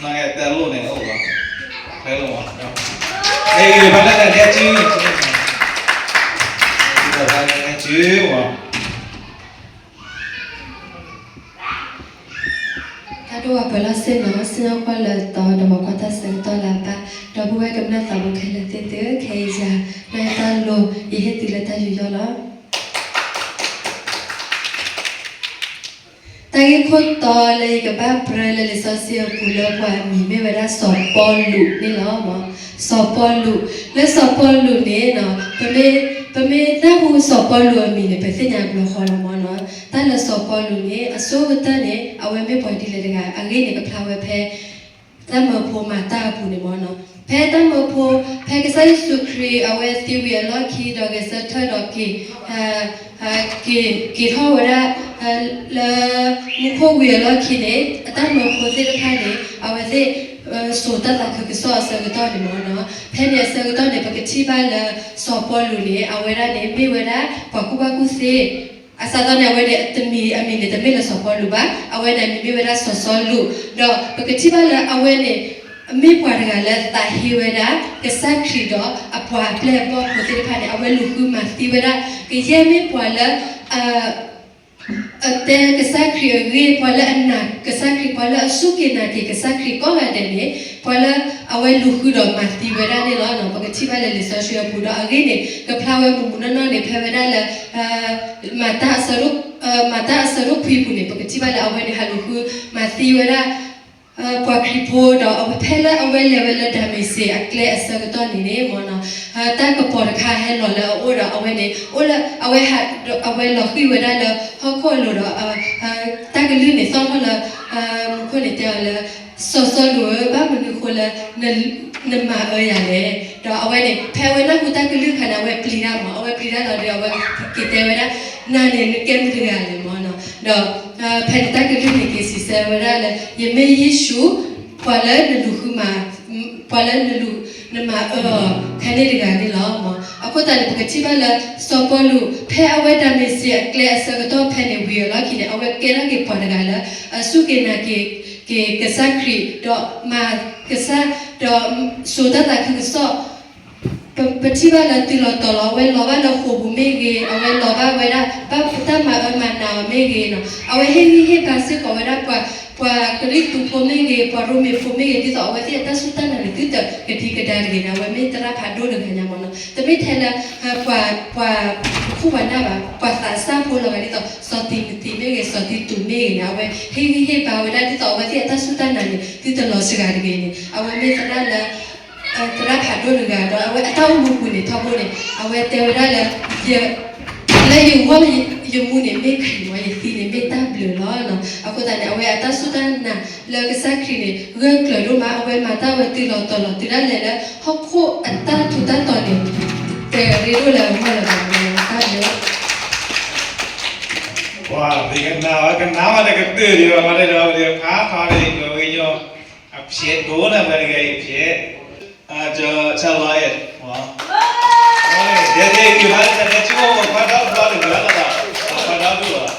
နတဲလိၣ်န့ၣ်အိၣ်လီၤ, ဖဲလီၤမး, ဟဲဂ့ၤဖဲလဲၣ်န့ၣ် ဟဲစု, ဟဲစုမး, တၢ်ဒိၣ်ဝဲပှဲၤလီၤစ့ၢ်နီၤ, စံၣ်ညီၣ်ကွီၢ်လၢအသီ ဒီးမၤကွၢ်တၢ်ဆၢကတီၢ်လၢအဘၣ်, ဒီပုၢ်ဝဲၢ်ကမျၢၢ်သးဘိခဲလၢာ်သ့ၣ်သု, ခဲအံၤယၤ နီၢ်တၢ်လိၤ ယဟ့ၣ်သုလၢတၢ်ယူးယီၣ်လီၤ. တၢ်ဂ့ၢ်ခိၣ်တီလၢယကဘၣ်ပြၢလၢလံာ်စီဆှံအပူၤလၢပှၤအမံၤမ့ၢ်ဝဲဒၣ်စီၤပီလူးန့ၣ်လီၤ. စီၤပီလူး, လၢစီၤပီလူးန့ၣ်, ပမ့ၢ်နၢ်ဟူစီၤပီလူးအမံၤန့ၣ် ပသ့ၣ်ညါဘျီဃီလီၤမ့ၢ်နီၤ. တၢ်လၢစီၤပီလူးန့ၣ် အဆိကတၢၢ်န့ၣ် အဝဲမ့ၢ်ပှၤဒ်လဲၣ်တဂၤ အဂ့ၢ်န့ၣ် ကဖျါဝဲဖဲ တၢ်မၢဖိမၤတၢ်အပူၤန့ၣ်မ့ၢ်နီၤ. ဖဲတၢ်မၢဖိ, ဖဲကစၢ်ယ့ၣ်ၡူးခရံာ် အဝဲသံဝံၤအလီၢ်ခံ ဒီးဂဲၤဆၢထၢၣ်ဒီးက့ၤ က့ၤထီၣ်ဝဲဒၣ် လၢမူခိၣ်ဝံၤအလီၢ်ခံန့ၣ် အတၢ်မၢဖိသ့ၣ်တဖၣ်န့ၣ် အဝဲသ့ၣ် စိာ်တၢ်သးခုကစီၣ်အဆၢကတီၢ်န့ၣ်မ့ၢ်နီၤ. ဖဲန့ၣ်အဆၢကတီၢ်န့ၣ် ပကထံၣ်ဘၣ်လၢ စီၤပီလူးန့ၣ် အဝဲဒၣ်န့ၣ် မ့ၢ်ဝဲဒၣ်ပှၤကူၣ်ဘၣ်ကူၣ်သ့ အစးသီန့ၣ် အဝဲန့ၣ် တမံၤအမံၤန့ၣ် တမ့ၢ်လၢစီၤပီလူးဘၣ်, အဝဲန့ၣ် အမံၤမ့ၢ်ဝဲဒၣ်စီၤစီလူး, ဒီးပကထံၣ်ဘၣ်လၢအဝဲန့ၣ် မ့ၢ်ပှၤတဂၤလၢသးဟ့ဝဲဒၣ် ကစၢ်ခရံာ်ဒီးအပှၤအပျဲၢ်အဘီၣ်ဖိသ့ၣ်တဖၣ်န့ၣ် အဝဲလူၤဃုမၤသံဝဲဒၣ် ကယဲၢ်မ့ၢ်ပှၤလၢ အတဲကစၢ်ခရံာ်အဂ့ၢ်, ပှၤလၢအနာ်ကစၢ်ခရံာ်, ပှၤလၢအစူၢ်က့ၤနာ်က့ၤကစၢ်ခရံာ်ကိးဂၤဒဲးန့ၣ် ပှၤလၢအဝဲလူၤဃုဒီးမၤသံဝဲဒၣ်န့ၣ်လီၤ. ပကထံၣ်ဘၣ်လၢလံာ်စီဆှံအပူၤဒီး အဂ့ၢ်န့ၣ် ကဖျါဝဲမုၢ်မုၢ်နီၢ်နီၢ်န့ၣ် ဖဲဝဲဒၣ်လၢ မၤတၢ်အဆၢဒိၣ်, မၤတၢ်အဆၢဒိၣ်ခွံအပူၤန့ၣ် ပကထံၣ်ဘၣ်လၢအဝဲန့ၣ် ဟးလူၤဃုမၤသံဝဲဒၣ် ပှၤခရံာ်ဖိဒီး အဝဲဖဲလၢအဝဲလဲၤဝဲလၢဒၤမ့းစ့းအကျဲအဆၢကတီၢ်န့ၣ်န့ၣ်မ့ၢ်နီၤ, တၢ်ကပီၤတခါဟဲလီၤလၢအအိၣ်ဒီး အဝဲန့ၣ် အိၣ်လၢအဝဲဟး, အဝဲလီၤဃံၤဝဲဒၣ်လၢဟီၣ်ခိၣ်အလိၤဒီး တၢ်ကလုၢ်န့ၣ်သီၣ်ထီၣ်လၢ မူခိၣ်န့ၣ်တဲအီၤလၢ စီၤစီလူးဧၢ, ဘၣ်မနုၤဃိလၢ နမၤအၢယၤလဲၣ်. ဒီးအဝဲန့ၣ် ဖဲအဝဲနၢ်ဟူတၢ်ကလုၢ်အခါန့ၣ် အဝဲပျံၤတၢ်မး, အဝဲပျံၤတၢ်လီၤဒီး အဝဲက့ၤတဲဝဲဒၣ်, နၤန့ၣ် နကဲမတၤတဂၤလဲၣ်မ့ၢ်နီၤ. ဒီး ဖဲန့ၣ်တၢ်ကလုၢ်န့ၣ်က့ၤစံးဆၢဝဲဒၣ်လၢ ယမ့ၢ်ယ့ၣ်ၡူး, ပှၤလၢနလူၤဃုမၤ, ပှၤလၢနလူၤ, နမၤအၢအီၤခဲန့ၣ်တဂၤန့ၣ်လီၤ. အဃိသတးန့ၣ် ပကထံၣ်ဘၣ်လၢ စီၤပီလူး ဖဲအဝဲဒၤမ့းစ့းအကျဲအဆၢကတီၢ်ဖဲန့ၣ်ဝံၤအလီၢ်ခံန့ၣ် အဝဲကဲထီၣ်က့ၤပှၤတဂၤလၢ အစူၢ်က့ၤနာ်က့ၤ က့ၤကစၢ်ခရံာ် ဒီးမၤကစၢ် ဒီးစိာ်တၢ်သးခုကစီၣ် ပထံၣ်ဘၣ်လၢတုၤလီၤတီၤလီၤ အဝဲလီၤဘၣ်လၢဃိာ်ပူၤမ့ၢ်ဂ့ၤ, အဝဲလီၤဘၣ်ဝဲဒၣ် ဘၣ်တၢ်မၤအၢမၤနးအီၤမ့ၢ်ဂ့ၤနီၤ, အဝဲဟ့ၣ်ဂံၢ်ဟ့ၣ်ဘါစ့ၢ်ကီးဝဲဒၣ်ပှၤ, ပှၤကရံၣ်သူးဖိမ့ၢ်ဂ့ၤ, ပှၤရိမ့ၤဖိမ့ၢ်ဂ့ၤ, ဒ်သိးအဝဲသ့ၣ်အတၢ်စူၢ်တၢ်နာ်န့ၣ် သုတကဒံကဒါတဂ့ၤန့ၣ် အဝဲမ့ၢ်သရၣ်ဖးဒိၣ်တဂၤညါမ့ၢ်နီၤ. တမ့ၢ်ထဲလၢ ပှၤ, ပှၤ, ပခိၣ်ပှၤနၢ်ဘၣ်, ပှၤသးစၢ်ဖိလီၤဂာ်ဒ်သိး စီၤတံၤမသံးမ့ၢ်ဂ့ၤ, စီၤတံတူးမ့ၢ်ဂ့ၤန့ၣ် အဝဲဟ့ၣ်ဂံၢ်ဟ့ၣ်ဘါဝဲဒၣ် ဒ်သိးအဝဲသ့ၣ်အတၢ်စူၢ်တၢ်နာ်န့ၣ် သုတလီၤစှၤတဂ့ၤန့ၣ် အဝဲမ့ၢ်သရၣ်လၢ သရၣ်ဖးဒိၣ်တဂၤဒီး အဝဲအတၢ်အိၣ်မူပူၤန့ၣ် ထီဘိန့ၣ် အဝဲတဲဝဲဒၣ်လၢ လၢယဂီၢ်ယမူန့ၣ် မ့ၢ်ခရံာ်မ့ၢ် ယသံန့ၣ်မ့ၢ်တၢ်ဘျုးလီၤ. အဃိသတးန့ၣ် အဝဲအတၢ်စူၢ်တၢ်နာ်လၢကစၢ်ခရံာ်န့ၣ် ဂၢၢ်ကျၢၤဒိၣ်မး, အဝဲမၤတၢ်ဝဲတုၤလီၤတီၤလီၤ တုၤဒၣ်လဲာ်လၢဟီၣ်ခိၣ်အတၢ်ထူးတၢ်တီၤန့ၣ် တရ့ဒိၣ်လၢအဂီၢ်လၢၤဘၣ်န့ၣ် တၢ်ဘျုး ပှၤသ့ၣ်ကနၣ်ဝဲကနၣ်ဝဲတကတၢၢ်ဒံးဘၣ် မၤတၢ်ဒီးဝဲဒၣ်ဖးထီန့ၣ် ကဝဲညီ အဖျဲးဒိၣ်န့ၣ် မ့ၢ်တဂၤအံၤဖျဲး, ကၠီဆၢလီၤအဲၣ်, ဒဲဒဲက့ၤဘၣ်တၢ်တဲဆူၣ်အိၣ် ပှၤဖးဒီဒူၣ်တဂၤလီၤ, ပှၤဖးဒီဒူၣ်လီၤ.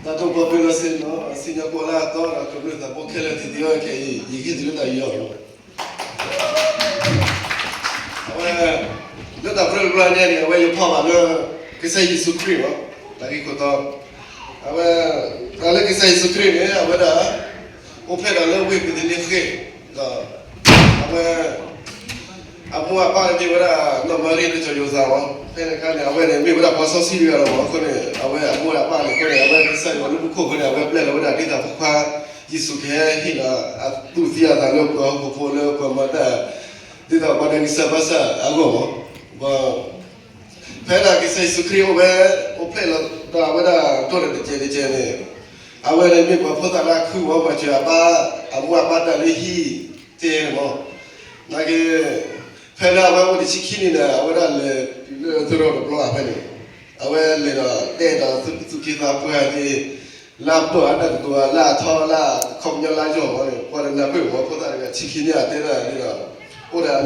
တၢ်တိာ်ပီပှဲၤလီၤစ့ၢ်နီၤ, စံၣ်ညီၣ်ကွီၢ်လၢအသီဒီး ကမျၢၢ်သးဘိခဲလၢာ်သ့ၣ်သ့ၣ်အံၤ ခဲအံၤ ယဟ့ၣ်သုလၢတၢ်ယူးယီၣ်လီၤ. အဝဲ လၢတၢ်ပြၢတဘျီညါန့ၣ် အဝဲယဖီၣ်ဘၣ်လၢ ကစၢ်ယ့ၣ်ၡူးခရံာ်လီၤ. တၢ်ဂ့ၢ်ခိၣ်တီ အဝဲ တၢ်လၢကစၢ်ယ့ၣ်ၡူးခရံာ်န့ၣ် အဝဲဒၣ် အိၣ်ဖျဲၣ်ဒီးလၢဝ့ၢ်ပသလ့ဃ့ၣ် ဒီး အဝဲ အမိၢ်အပၢ်န့ၣ်မ့ၢ်ဝဲဒၣ် နီၢ်မၤရံလၢစီၤယိၤသးလီၤ. ဖဲန့ၣ်အခါန့ၣ် အဝဲန့ၣ် မ့ၢ်ဝဲဒၣ်ပှၤစီဆှံတဂၤလီၤမး. အဃိန့ၣ် အဝဲအမိၢ်အပၢ်န့ၣ် အဃိန့ၣ် အဝဲကစၢ်ယွၤလၢမူခိၣ်အဃိန့ၣ် အဝဲပျဲလီၤဝဲဒၣ်ဒ်သိးဖိခွါ ယ့ၣ်ၡူးကဟဲဟ့ၣ်လီၤ အသူၣ်သံအသးလၢပှၤဟီၣ်ခိၣ်ဖိလၢပှၤမၤတၢ် ဒ်သိးပှၤဒိကစၢ်ဘၣ်ဆၣ်အဂီၢ်မး. ဖဲဒၣ်ကစၢ်ယ့ၣ်ၡူးခရံာ်အိၣ်ဝဲ အိၣ်ဖျဲၣ်လီၤဒီးအဝဲဒၣ်တိၢ်ဒီးတကဲးတကဲးန့ၣ် အဝဲန့ၣ်မ့ၢ်ပှၤဖိသၣ်လၢအခုၣ်ဝဲ မၤစၢၤအပၢ် အမိၢ်အပၢ်တၢ်လၢဟံၣ်တဲမး. နာ်က့ ဖဲလၢအဝဲအိၣ်တဆံခံနံၣ်န့ၣ် အဝဲဒၣ်လဲၤတုၤလၢသရိာ်တဘျီဖဲန့ၣ် အဝဲလဲၤဒီးတဲဒီးသူၣ်က့သးပှၢ်သ့ၣ် လၢအပၢၢ်အတၢ်ကတိၤ လၢအထီလၢအခီပညီလၢယီၢ်မးန့ၣ် ပှၤတနၢ်ပၢၢ်မး ဖိသၣ်တဂၤ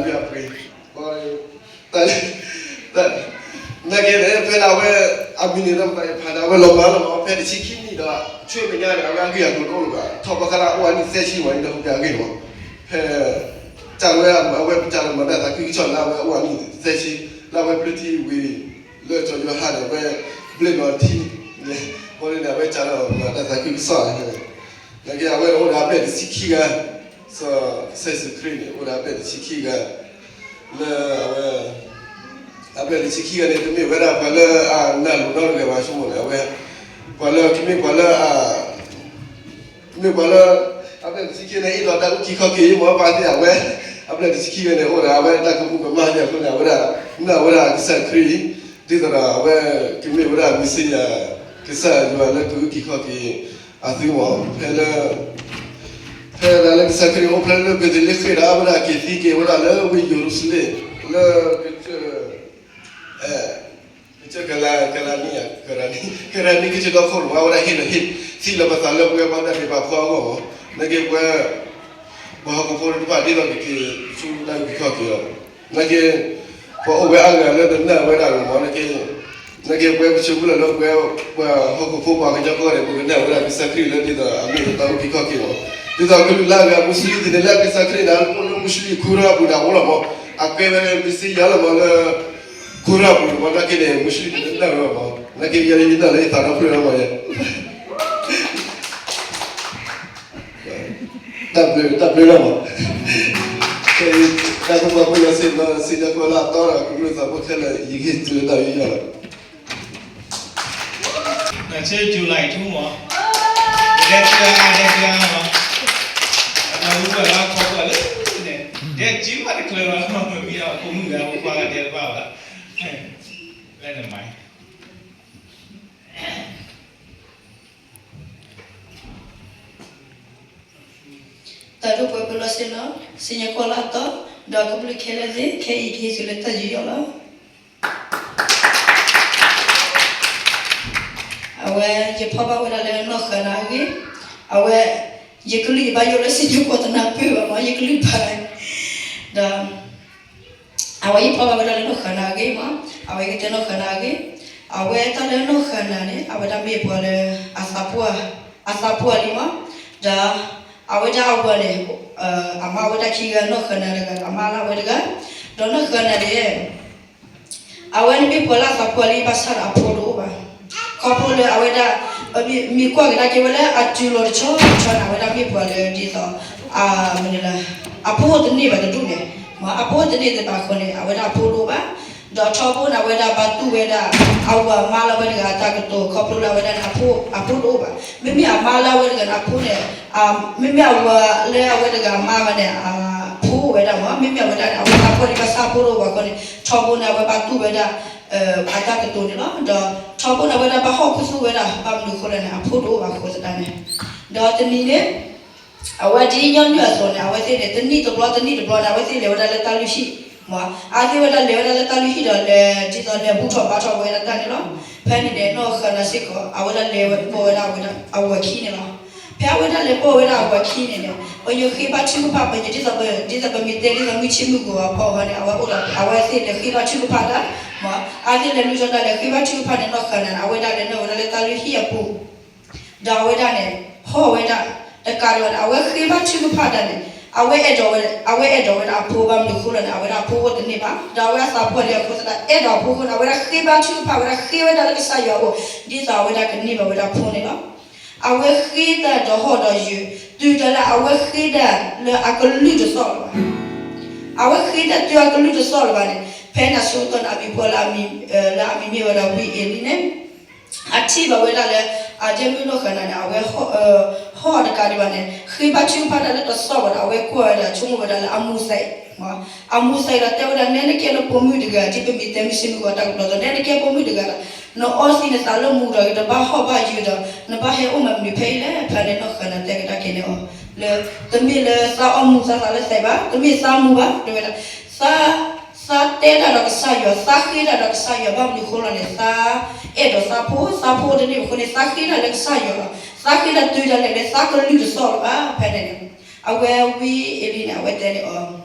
ဆံခံနံၣ်အတဲဒၣ်န့ၣ်ဒီး အိၣ်ဒီးအလုၢ်အပှ့ၤ တၢ်လၢ တၢ် နာ်က့န့ၣ် ဖဲဒၣ်အဝဲ အမံၤန့ၣ်ဒီး ဖဲဒၣ်အဝဲလီၤမၢ်လီၤမၢ် ဖဲတဆံခံနံၣ်ဒီး ဆူမဲာ်ညါန့ၣ် အဝဲအဂ့ၢ်အကျိၤတအိၣ်လၢၤဘၣ်, ထီၣ်ပှၤဃါလၢအအိၣ်အနံၣ်သၢဆံဝဲအံၤဒီး ဟူးဂဲၤအဂ့ၢ်မး, ဖဲ တၢ်လၢအဝဲပစးလၢမၤတၢ်သးခုကစီၣ်လၢအဝဲအအိၣ်အနံၣ်သၢဆံ လၢအဝဲဘျၢထံဝံၤ လၢစီၤယိၤဟၣ်န့ၣ် အဝဲဘျၢလီၤထံန့ၣ် အဃိန့ၣ် အဝဲစးလၢမၤတၢ်သးခုကစီၣ် နာ်က့အဝဲအိၣ်ဒီးအဘျဲၣ်တဆံခံဂၤ, စီၤကစၢ်ယ့ၣ်ၡူးခရံာ်န့ၣ် အိၣ်ဒီးအဘျဲၣ်တဆံခံဂၤ, လၢအဝဲ အဘျဲၣ်တဆံခံဂၤန့ၣ် တမ့ၢ်ဝဲဒၣ်ပှၤလၢအနၢ်လိၤနီတဂၤဘၣ် ဆိကမိၣ်န့ၣ် အဝဲ ပှၤလၢကမ့ၢ်ပှၤလၢ မ့ၢ်ပှၤလၢ အဘျဲၣ်တဆံခံန့ၣ် အ့ၣ်လိာ်တၢ်အုၣ်က့ၤခီၣ်က့ၤ မ့ၢ်ပှၤသ့ၣ်အဝဲ အဘျဲၣ်တဆံခံဂၤန့ၣ် အိၣ်ဒီးအဝဲတၢ်ကမူၤကမၣ်န့ၣ်အဃိန့ၣ် အဝဲဒၣ် နာ်ဝဲဒၣ်ကစၢ်ခရံာ် ဒ်သိးဒီးအဝဲ ကမ့ၢ်ဝဲဒၣ်မ့ၣ်စ့ယၤ ကစၢ်ယွၤလၢကအုၣ်က့ၤခီၣ်က့ၤ အသုမး ဖဲလၢ ဖဲဒၣ်လၢကစၢ်ခရံာ်အိၣ်ဖျဲၣ်လၢဘ့းသလ့ဃ့ၣ်ဒီး အဝဲဒၣ်က့ၤသံက့ၤဝဲဒၣ်လၢဝ့ၢ်ယရူၤၡလ့ၣ် လၢကစၢၢ် ကစၢၢ်ကလၤ ကလၤနံ ကရၤနံ ကရၤနံကစၢၢ်ဒီခိၣ်န့ၣ် အဝဲဒၣ်ဟ့ၣ်လီၤဟ့ၣ်သံလီၤပသးလၢပဝဲပှၤတၢ်ဒဲးဘးဖိအဂီၢ်မး နာ်က့ပဝဲ ပှၤဟီၣ်ခိၣ်ဖိတဖၣ်ဒ်သိးကက့ၤဆူတၢ်အုၣ်က့ၤခီၣ်က့ၤအီၤ နာ်က့ ပှၤအိၣ်ဝဲအါဂၤလၢတနာ်ဝဲဒၣ်မး နာ်က့ နာ်က့ပဝဲပဆိကမိၣ်လၢပဝဲ ပှၤဟီၣ်ခိၣ်ဖိပှၤကညီကီၢ်န့ၣ် ပကနာ်ဝဲဒၣ်ကစၢ်ခရံာ်လၢဒ်သိးအမ့ၢ်တၢ်အုၣ်က့ၤခီၣ်က့ၤမး ဒ်သိးကလုာ်လၢအဂၤမူစလံသ့ၣ်န့ၣ်လၢကစၢ်ခရံာ်န့ၣ် လၢပအိၣ်လၢမူစလံခူရၢ်အပူၤန့ၣ် အအိၣ်လီၤမး အကဲဝဲမ့ၢ်စ့ယၤလီၤမးလၢ ခူရၢ်အပူၤန့ၣ်မး နာ်က့န့ၣ် မူစလံန့ၣ်နာ်ဝဲမး နာ်က့ယဲယနာ်လၢယသးဒီဖျၢၣ်လီၤမးယဲ တၢ်ဘျုး တၢ်ဘျုးလီၤမး တၢ်ကပှၤပယီၤစ့ၢ်နီၤ စ့ၢ်ကီးလၢအတီဒီး ကမျၢၢ်သးဖိခဲလၢာ် ယဟ့ၣ်သုတၢ်ယူးယီၣ်လီၤ ဆဲ July ထူမး ဒဲတဂၤအါ ဒဲတဂၤအါမး အတၢ်ဟူကွၢ်လၢအခီကွၢ်လၢန့ၣ် ဒဲကံမးတချုးလီၤ မ့ၢ်မံၤအဖိမုၣ်ဂၤ ဖိခွါဂၤဒဲတဘၣ်ဘၣ် လၢနမၤ တၢ်ဒိၣ်ပှဲၤပလီၢ်စ့ၢ်နီၤ စ့ၢ်ကီးလၢအတီ ဒီးကဘျုးခဲလၢာ်သ့ၣ် ခဲအံၤကဟ့ၣ်သုလၢတၢ်ယူးယီၣ်လီၤ အဝဲ ယဖီၣ်ဘၣ်ဝဲဒၣ်လၢနီၢ်ဃၢၤနၤအဂ့ၢ် အဝဲ ယကလုၢ်ယဘၣ်ယိၣ်လၢစ့ၢ်ကီးတနၢ်ပၢၢ်ဘၣ်မး ယကလုၢ်ဘၣ် ဒီး အဝဲယဖီၣ်ဘၣ်ဝဲဒၣ်လၢနီၢ်ဃၢၤနၤအဂ့ၢ်မး အဝဲကတဲနီၢ်ဃၢၤနၤအဂ့ၢ် အဝဲတၢ်လၢနီၢ်ဃၢၤနၤန့ၣ် အဝဲဒၣ်မ့ၢ်ပှၤလၢ အသးပှၢ် အသးပှၢ်လံမး ဒီး အဝဲဒၣ်အဝၤန့ၣ် အမါဝဲဒၣ်ခံဂၤ နီၢ်ဃၢၤနၤတဂၤ အမါလၢအဝဲတဂၤ ဒီးနီၢ်ဃၢၤနၤန့ၣ် အဝဲန့ၣ်မ့ၢ်ပှၤလၢအသးပှၢ်လံ ဘၣ်ဆၣ်ဒီးအဖိတအိၣ်ဘၣ်. ခီဖျိလၢအဝဲဒၣ် မ့ၢ်ကွၢ်ကဒါက့ၤဝဲလၢအတုၤလီၤတဆီဆီန့ၣ် အဝဲဒၣ်မ့ၢ်ပှၤလၢဒ်သိး မနုၤလဲၣ် အဖိတန့ၢ်ဘၣ်တဒူၣ်န့ၣ် အဖိတန့ၢ်တဘၣ်ဃီန့ၣ် အဝဲဒၣ်အဖိတအိၣ်ဘၣ်. ဒီးထီဘိန့ၣ် အဝဲဒၣ်ဘၣ်တူၢ်ဝဲဒၣ် အဝၤမါလၢအဝဲတဂၤအတၢ်ကတိၤ ခီဖျိလၢအဝဲဒၣ်န့ၣ် အဖိတအိၣ်ဘၣ်. မ့မ့ၢ်အမါလၢအဝဲတဂၤန့ၣ် အဖိန့ၣ် မ့မ့ၢ်အဝၤလၢအဝဲတဂၤအမါန့ၣ် အဖိအိၣ်ဝဲဒၣ်မး မ့မ့ၢ်အဝဲဒၣ်န့ၣ် အဝဲသးပှၢ်ဒံးဘၣ်ဆၣ်အဖိတအိၣ်ဘၣ်အဃိန့ၣ် ထီဘိန့ၣ် အဝဲဘၣ်တူၢ်ဝဲဒၣ် အတၢ်ကတိၤန့ၣ်လီၤ. ဒီးထီဘိန့ၣ် အဝဲဒၣ်ဘၣ်ဟီၣ်ခိၣ်သူၣ်ဝဲဒၣ် ဘၣ်မနုၤအဃိလဲၣ်န့ၣ် အဖိတအိၣ်ဘၣ်အဃိသတးန့ၣ် ဒီးတနံၤန့ၣ် အဝဲဒ်ညီနုၢ်အသိးန့ၣ် အဝဲသ့ၣ်န့ၣ် တနံၣ်တဘျီ တနံၣ်တဘျီန့ၣ် အဝဲသ့ၣ်လဲၤဝဲဒၣ်လၢတၢ်လုၢ်ဟံၣ် မး အဝဲသ့ၣ်ဝဲဒၣ်လဲၤဝဲဒၣ်လၢတၢ်လုၢ်ဟံၣ်ဒီးလဲၤ ဒ်သိးလဲၤဘူၣ်ထီၣ်ဘါထီၣ်ဝဲဒၣ်တၢ်န့ၣ်လီၤ. ဖဲန့ၣ်န့ၣ် နီၢ်ဃၢၤနၤစ့ၢ်ကီး အဝဲဒၣ်လဲၤပိာ်ဝဲဒၣ်အဝၤခံန့ၣ်လီၤ. ဖဲအဝဲဒၣ်လဲၤပိာ်ဝဲဒၣ်အဝၤခံန့ၣ်န့ၣ် ပယီၤဃ့ဘါထုကဖၣ် ပယီၤဒ်သိး ဒ်သိးပမ့ၢ်တဲဒ်သိးမုၢ်ဆ့ၣ်မုၢ်ဂီၤအဖီအဃိန့ၣ် အဝဲအိၣ်ဒီး အဝဲသ့ၣ်လဲၤဃ့ဘါထုကဖၣ်တၢ် မး အဝဲသ့ၣ်လဲၤလူၤထီၣ်တၢ်လဲၤဃ့ဘါထုကဖၣ်န့ၣ် နီၢ်ဃၢၤနၤန့ၣ် အဝဲဒၣ်လဲၤနုာ်ဝဲဒၣ်လၢတၢ်လုၢ်ဟံၣ်အပူၤ ဒီးအဝဲဒၣ်န့ၣ် ဟီၣ်ဝဲဒၣ် တကးဒံးဘၣ်န့ၣ် အဝဲဃ့ဘါထုကဖၣ်တၢ်န့ၣ် အဝဲအဲၣ်ဒိးဝဲ အဝဲအဲၣ်ဒိးဝဲဒၣ်အဖိဘၣ်မနုၤအဃိလဲၣ်န့ၣ် အဝဲဒၣ်အဖိအိၣ်တန့ၢ်ဘၣ် ဒီးအဝဲအသးပှၢ်လံအဃိသတး အဲၣ်ဒိးအဖိအဃိန့ၣ် အဝဲဒၣ်ဃ့ဘါထုကဖၣ်ဝဲဒၣ် ဃ့ဝဲဒၣ်လၢကစၢ်ယွၤအအိၣ် ဒ်သိးအဝဲဒၣ်ကန့ၢ်ဘၣ်ဝဲဒၣ်အဖိန့ၣ်လီၤ. အဝဲဃ့တၢ်ဒီးဟီၣ်ဒီးယၢၤ တုၤတၢ်လၢအဝဲဃ့တၢ်လၢအကလုၢ်တသီၣ်လၢၤဘၣ် အဝဲဃ့တၢ်တုၤအကလုၢ်တသီၣ်လၢၤဘၣ်န့ၣ် ဖဲန့ၣ်အဆၢကတီၢ်န့ၣ် အမံၤပှၢ်လၢ လၢအမံၤမ့ၢ်ဝဲဒၣ်ဝံအ့လံန့ၣ် အထံၣ်ဘၣ်ဝဲဒၣ်လၢ အဒဲမုၣ်နီၢ်ဃၢၤနၤန့ၣ် အဝဲ ဟီၣ်တကးဒံးဘၣ်န့ၣ် ဃ့ဘါထုကဖၣ်တၢ်လၢတသီၣ်ဘၣ်ဒီး အဝဲကွၢ်ဝဲဒၣ်ဆိကမိၣ်ဝဲဒၣ်လၢအမူသဲး အမူသဲးဒီးတဲဝဲဒၣ် နဲနကဲလၢပိာ်မုၣ်တဂၤ ဒ်ပမ့ၢ်တဲမုၢ်ဆ့ၣ်မုၢ်ဂီၤတၢ်ကတိၤဒီး နဲနကဲပိာ်မုၣ်တဂၤဒီး နအီသံးနသးလၢမူဒီး တဘၣ်ဟီၣ်ဘၣ်ယၢၤဒီး နဘၣ်ဟဲအိၣ်မၤမနုၤဖဲအံၤလဲၣ် ဖဲန့ၣ်နီၢ်ဃၢၤနၤတဲကဒါက့ၤန့ၣ်အီၤ လၢ တမ့ၢ်လၢသးအီမူၤသးသးလၢသဲးဘၣ် တမ့ၢ်သးမူၤဘၣ် တဲဝဲဒၣ် သး သးတဲတၢ်ဒီးကစၢ်ယွၤ သးဃ့တၢ်ဒီးကစၢ်ယွၤ ဘၣ်မနုၤအဃိလဲၣ်န့ၣ် သးအဲၣ်ဒိးသးဖိ သးဖိတန့ၢ်ဘၣ်အဃိန့ၣ် သးဃ့တၢ်လၢကစၢ်ယွၤလီၤ. သးဃ့တၢ်တုၤဒၣ်လဲာ်လၢသးကလုၢ်တသီၣ်လၢၤဘၣ် ဖဲန့ၣ်န့ၣ် အဝဲဝံအ့လံန့ၣ် အဝဲတဲန့ၢ်အီၤ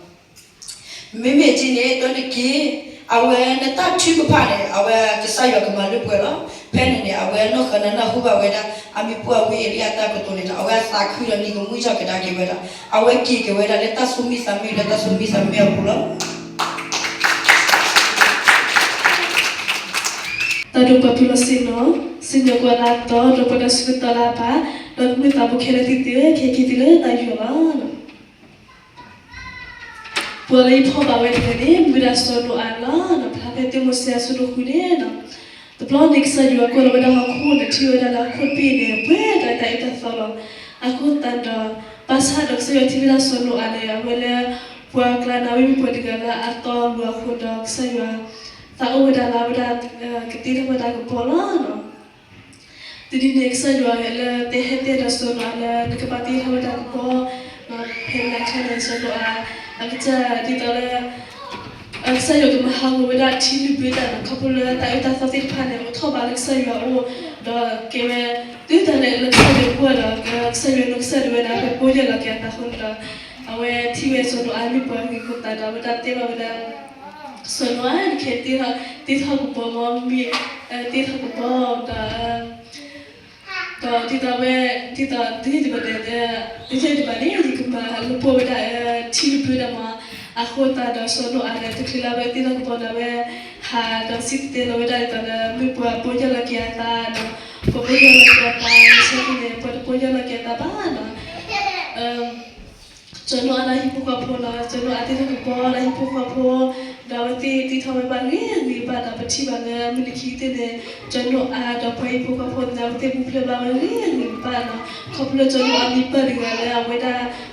မ့မ့ၢ်ဒ်န့ၣ် တဲနက့ၤ အဝဲလၢတၢ်ထုကဖၣ်န့ၣ် အဝဲကစၢ်ယွၤကမၤလၢပှဲၤလီၤ. ဖဲန့ၣ်န့ၣ် အဝဲနီၢ်ဃၢၤနၢ်ဟူဘၣ်ဝဲဒၣ် အမံၤပှၢ်ဝံအ့လံအတၢ်ကတိၤန့ၣ်ဒီး အဝဲသးခုဒီးနံၤကမှံဆၢကဒါက့ၤဝဲဒၣ် အဝဲက့ၤက့ၤဝဲဒၣ်လၢတၢ်သူၣ်မံသးမံလၢတၢ်သူၣ်မံသးမံအပူၤလီၤ. တၢ်ဒိၣ်ပာ်ဖှိၣ်လီၤဆ့ၣ်နီၤ, စံၣ်ညီၣ်ကွီၢ်လၢအသီ ဒီးပှၤတၢ်ဆၢကတီၢ်လၢအပၢ်, ဒီးကမျၢၢ်သးဘိခဲလၢာ်သ့ၣ်သုဧၢ, ခဲက့ၤသုလၢသးယွၤလီၤ. ပှၤလၢယဖီၣ်ဘၣ်ဝဲတဂၤန့ၣ် မ့ၢ်ဒၣ်စီၤနိအၤလီၤ. ဖျါဖဲသ့ၣ်မိၤၡ့အဆၢဒိၣ်ဃုန့ၣ်, တဘျီန့ၣ် ကစၢ်ယွၤကွၢ်လီၤဝဲဒၣ်ဟီၣ်ခိၣ်န့ၣ် ထံၣ်ဝဲဒၣ်လၢဟီၣ်ခိၣ်တဘ့ၣ်န့ၣ် ပှဲၤဒီးတၢ်အၢတၢ်သီလီၤ. အဃိသတးဒီး ဘၣ်ဆၣ်ဒီးကစၢ်ယွၤထံၣ်ဝဲဒၣ်စီၤနိအၤန့ၣ် အဝဲလၢ ပှၤကျါန့ၣ် အဝဲမ့ၢ်ပှၤတဂၤလၢအတီအလိၤအဃိဒီး ကစၢ်ယွၤ သးအိၣ်ဝဲဒၣ်လၢအဝဲဒၣ် ကတ့ထီၣ်ဝဲဒၣ်ကဘီလီၤ. တနံၤန့ၣ် ကစၢ်ယွၤလၢတဲဟဲတဲဒီးစီၤနိအၤလၢ နကဘၣ်တ့ထီၣ်ဝဲဒၣ်ကဘီ, ဖဲန့ၣ်အခါန့ၣ် စီၤနိအၤ အကစၢ်ဒ်သိးလၢ ကစၢ်ယွၤကမၤဟးဂီၤဝဲဒၣ်ထံလုၢ်ဘၢတၢ်ဒီး ခီဖျိလၢတၢ်အၢတၢ်သီသ့ၣ်တဖၣ်န့ၣ် အိးထီၣ်ဘၣ်လၢကစၢ်ယွၤအအိၣ်, ဒီးကဲဝဲ တုၤဒၣ်လဲာ်လၢကစၢ်ယွၤအအိၣ်ဒီး ကစၢ်ယွၤနီၢ်ကစၢ်ဒၣ်ဝဲဒၣ် ပှဲၤပိယၢ်လီၤက့ၤအသးအဃိန့ၣ်ဒီး အဝဲထံၣ်ဝဲစီၤနိအၤမ့ၢ်ပှၤဂ့ၤအဃိသတးဒီး အဝဲဒၣ်တဲဘၣ်ဝဲဒၣ် စီၤနိအၤ နကဟဲတ့ထီၣ်ကဘီမ့ၢ် တ့ထီၣ်ကဘီဒီး ဒီးဒ်သိးဝဲ ဒ်သိးတဟ့ၣ်တဘၣ်န့ၣ် တဟ့ၣ်တဘၣ်န့ၣ် ယကမၤလၢပှဲၤဝဲဒၣ် ထံလုၢ်ဘၢတၢ်မး. အဃိသတးဒီးစီၤနိအၤန့ၣ် တချုးလၢအဝဲတ့ထီၣ်ကဘီဒီး အဝဲဟးဒီးစံၣ်တဲၤတဲလီၤဝဲဒၣ်ဒ်သိးလၢ မ့ၢ်ပှၤပိယၢ်လီၤက့ၤအသးဒီး ပှၤပိယၢ်လီၤက့ၤအသး ဆၢက့ၤန့ၣ် ပှၤတပိယၢ်လီၤက့ၤအသးဘၣ်နီၤ. စီၤနိအၤဒီးဟံၣ်ဖိဃီဖိနီၤ, စီၤနိအၤတ့ထီၣ်ကဘီဒီးဟံၣ်ဖိဃီဖိ ဒီးအဝဲသ့ၣ်တ့ထီၣ်ဝဲဘၣ်ဂ့ၤဂ့ၤဘၣ်ဒီး ပထံၣ်ဘၣ်လၢမုၢ်နံၤခံကတၢၢ်န့ၣ် စီၤနိအၤဒီးပှၤဟံၣ်ဖိဃီဖိန့ၣ် အဝဲသ့ၣ်ပူၤဖျဲးဘၣ်ဝဲဂ့ၤဂ့ၤဘၣ်နီၤ. ခီဖျိလၢစီၤနိအၤမ့ၢ်ပၢ်တဂၤ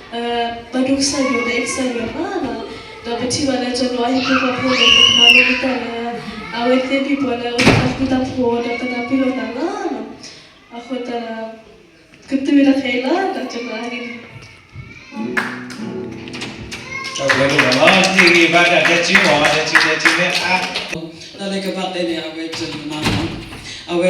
လၢအဝဲဒၣ် ပာ်ဒိၣ်ကစၢ်ယွၤဒီးအဲၣ်ကစၢ်ယွၤမးနီၤ. ဒီးပထံၣ်ဘၣ်လၢစီၤနိအၤဟံၣ်ဖိဃီဖိန့ၣ် ပကမၤလိသတးလၢ အဝဲသ့ၣ်မ့ၢ်ပှၤလၢအအိၣ်ဒီးတၢ်ဃူတၢ်ဖိးဒီးသနာ်ပၢၢ်လိာ်သးလီၤ. အဃိသတးဒီး ကတၢၢ်ဝဲဒၣ်ဖဲအံၤလီၤ တၢ်ကမၤဟဲက့ၤန့ၣ် တၢ်ဘျုးဒိၣ်မးလီၤ တ့ဂ့ၤဘၣ်တၢ်တဲဆူမး တဲဆူတဲဆူမ့ၢ်အါ တၢ်လၢကဘၣ်တဲန့ၣ် အဝဲစီၤယိၤနါလီၤ. အဝဲ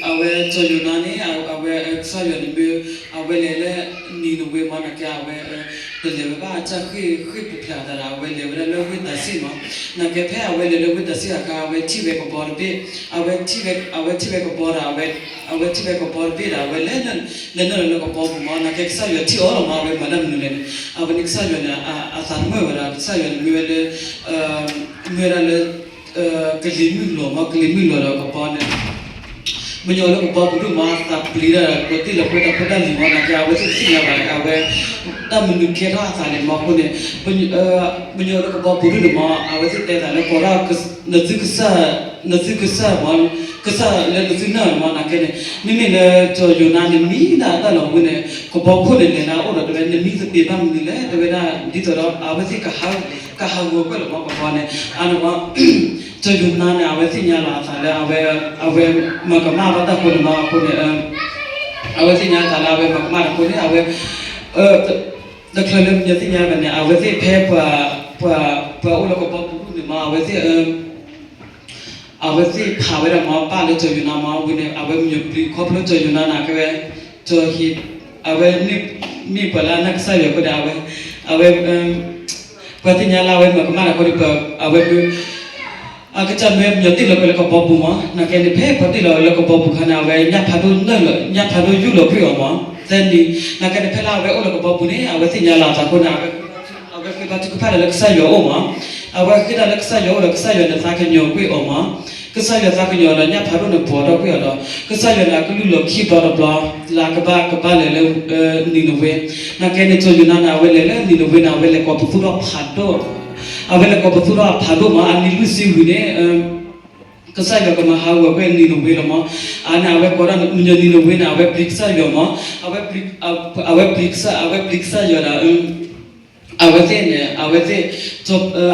အဝဲစီၤယိၤနါန့ၣ် အဝဲကစၢ်ယွၤန့ၣ်မ့ၢ် အဝဲလဲၤလၢနံၤနဝ့မး နာ်က့အဝဲ တလဲၤဝဲဘၣ်အစၢ်ဃ့ၢ်ဃ့ၢ်ပူၤဖျဲးအသးဒီး အဝဲလဲၤဝဲဒၣ်လၢဝ့ၢ်တၤစံၣ်မး. နာ်က့ဖဲအဝဲလဲၤလၢဝ့ၢ်တၤစံၣ်အခါ အဝဲထံၣ်ဝဲကဘီတဘ့ၣ်, အဝဲထံၣ်ဝဲ အဝဲထံၣ်ဝဲကဘီဒီး အဝဲထံၣ်ဝဲကဘီတဘ့ၣ်ဒီး အဝဲလဲၤ လဲၤနုာ်လီၤလၢကဘီပူၤမး. နာ်က့ကစၢ်ယွၤထံၣ်အီၤလီၤမး အဝဲမၤတၢ်မနုၤလဲၣ်န့ၣ် အဝဲန့ၣ်ကစၢ်ယွၤန့ၣ် အသးတမုာ်ဝဲဒၣ် ကစၢ်ယွၤန့ၣ်မ့ၢ်ဝဲလၢ မ့ၢ်ဝဲဒၣ်လၢ ကလံၤမုၢ်လီၤမး ကလံၤမုၢ်လီၤဒီးကဘီန့ၣ် မညီလၢကဘီပူၤဒိၣ်မး အသးပျံၤတၢ် ပှၤတ့ၢ်လီၤပှဲၤတၢ်ဖိတၢ်လံၤမး နာ်က့အဝဲသ့ၣ်တသ့ၣ်ညါဘၣ် အဝဲ တၢ်မနုၤကဲထီၣ်အသးန့ၣ်မးအဃိန့ၣ် မညီလၢကဘီပူၤဒိၣ်န့ၣ်မး အဝဲသ့ၣ်တဲသးလၢ ကိးထီၣ် နသုကစၢ် နသုကစၢ်မး ကစၢ်လၢနသုနာ်န့ၣ်မး နာ်က့န့ၣ် မ့မ့ၢ်လၢစီၤယိၤနါန့ၣ် မံဒၣ်တၢ်လီၤဝဲန့ၣ် ကဘီခိၣ်န့ၣ်လဲၤလၢအအိၣ်ဒီးတဲဝဲ နမံသပ့ၤဘၣ်မနုၤလဲၣ် တဲဝဲဒၣ် ဒ်သိးဒီး အဝဲသ့ၣ်ကဟး ကဟးဂီၤကွံာ်လီၤမးကဘီန့ၣ် အန့ၣ်မး စီၤယိၤနါန့ၣ် အဝဲသ့ၣ်ညါလီၤအသးလၢ အဝဲ အဝဲမၤကမၣ်ဘၣ်တၢ်အဃိန့ၣ်မးအဃိန့ၣ် အဝဲသ့ၣ်ညါသးလၢအဝဲမၤကမၣ်တၢ်အဃိန့ၣ် အဝဲ တချုးလၢပညီသ့ၣ်ညါဘၣ်န့ၣ် အဝဲသ့ၣ်ဖဲပှၤ ပှၤ ပှၤအိၣ်လၢကဘီပူၤဒိၣ်န့ၣ်မး အဝဲသ့ၣ် အဝဲသ့ၣ်ဖးဝဲဒၣ်မး ပာ်လၢစီၤယိၤနါမး ဝံၤန့ၣ် အဝဲမ့ၢ်ပျံၤခီဖျိစီၤယိၤနါန့ၣ် ကဲဝဲ စီၤဟ့း အဝဲ မ့ၢ်ပှၤလၢအနာ်ကစၢ်ယွၤအဃိဒီး အဝဲ အဝဲ ပှၤသ့ၣ်ညါလၢအဝဲမၤကမၣ်တၢ်အဃိန့ၣ် အဝဲ အကစၢ်မ့ၢ်ပညီတ့ၢ်လီၤကွံာ်လၢကဘီပူၤမး နာ်က့န့ၣ် ဖဲပှၤတ့ၢ်လီၤလၢကဘီပူၤခါန့ၣ် အဝဲ ညၣ်ဖးဒိၣ်နၢၣ်လီၤ ညၣ်ဖးဒိၣ်ယူၢ်လီၤကွံာ်အီၤမး သၢနံၤ နာ်က့န့ၣ် ဖဲလၢအဝဲအိၣ်လၢကဘီပူၤန့ၣ် အဝဲသ့ၣ်ညါလီၤအသးအဃိန့ၣ် အဝဲဃ့ဘါထုကဖၣ်ဒီးလၢကစၢ်ယွၤအအိၣ်မး အဝဲဃ့တၢ်လၢကစၢ်ယွၤအအိၣ်ဒီး ကစၢ်ယွၤန့ၣ်သးကညီၤကွံာ်အီၤမး ကစၢ်ယွၤသးကညီၤဒီး ညၣ်ဖးဒိၣ်န့ၣ်ဘှီးထီၣ်ကွံာ်အီၤဒီး ကစၢ်ယွၤန့ၣ် အကလုၢ်လီၤခံဘျီတဘျီ လၢအကဘၣ်ကဘၣ်လဲၤလၢ နံၤနဝ့ နာ်က့န့ၣ် စီၤယိၤနါန့ၣ် အဝဲလဲၤလၢနံၤနဝ့န့ၣ် အဝဲလဲၤကိးပသူထီၣ်ဖးဒိၣ် အဝဲလဲၤကိးပသူထီၣ်ဖးဒိၣ်မး အနံၤလွံၢ်ဆံဝံၤန့ၣ် ကစၢ်ယွၤကမၤဟးဂီၤကွံာ်နံၤနဝ့လီၤမး အန့ၣ် အဝဲကိးဒၣ်မညီနံၤနဝ့န့ၣ် အဝဲပျံၤကစၢ်ယွၤမး အဝဲပျံၤ အဝဲပျံၤကစၢ် အဝဲပျံၤကစၢ်ယွၤဒီး အဝဲသ့ၣ်န့ၣ် အဝဲသ့ၣ်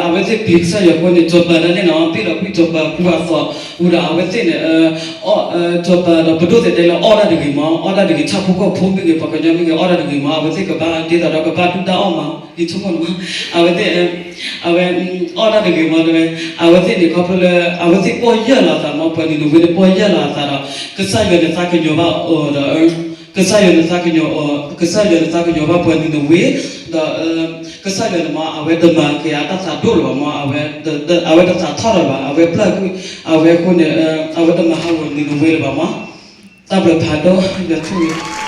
အဝဲသ့ၣ်ပျံၤကစၢ်ယွၤအဃိန့ၣ် စီၤပၤဒၣ်နဲၣ်နီၤ ပ့ၣ်လီၤကွံာ်စီၤပၤကူအသီး ဝံၤဒီးအဝဲသ့ၣ်န့ၣ် စီၤပၤဒီးပဒိၣ်သဲးတဲလၢအီၣ်တၢ်တဂ့ၤမး အီၣ်တၢ်တဂ့ၤ ဆၣ်ဖိကီၢ်ဖိမ့ၢ်ဂ့ၤ ပှၤကညီမ့ၢ်ဂ့ၤ အီၣ်တၢ်တဂ့ၤမး အဝဲသ့ၣ်ကဘၣ်ဒုၣ်တၢ်အီၣ်မး ဒ်ဆိကမိၣ်န့ၣ်မး အဝဲသ့ၣ် အဝဲ အီၣ်တၢ်တဂ့ၤမးတဲဝဲ အဝဲသ့ၣ်န့ၣ် ခီဖျိလၢ အဝဲသ့ၣ်ပီၢ်ယၢ်လီၤအသးမး ပှၤနံၤနဝ့န့ၣ် ပီၢ်ယၢ်လီၤအသးဒီး ကစၢ်ယွၤန့ၣ်သးကညီၤဘၣ်အီၤဒီး ကစၢ်ယွၤန့ၣ်သးကညီၤအီၤ ကစၢ်ယွၤန့ၣ်သးကညီၤဘၣ်ပှၤနံၤနဝ့ ဒီး ကစၢ်ယွၤန့ၣ်မ့ၢ် အဝဲတမၤက့ၤအတၢ်သးဒိၣ်လၢၤဘၣ်မ့ၢ်, အဝဲတသးထီၣ်လၢၤဘၣ်, အဝဲပျၢ်ကွံာ်, အဝဲအဃိန့ၣ်, အဝဲတမၤဟးဂီၤနံၤနဝ့လၢၤဘၣ်မ့ၢ်. တၢ်ဘျုးဖးဒိၣ်, ယဆိၣ်ဂ့ၤ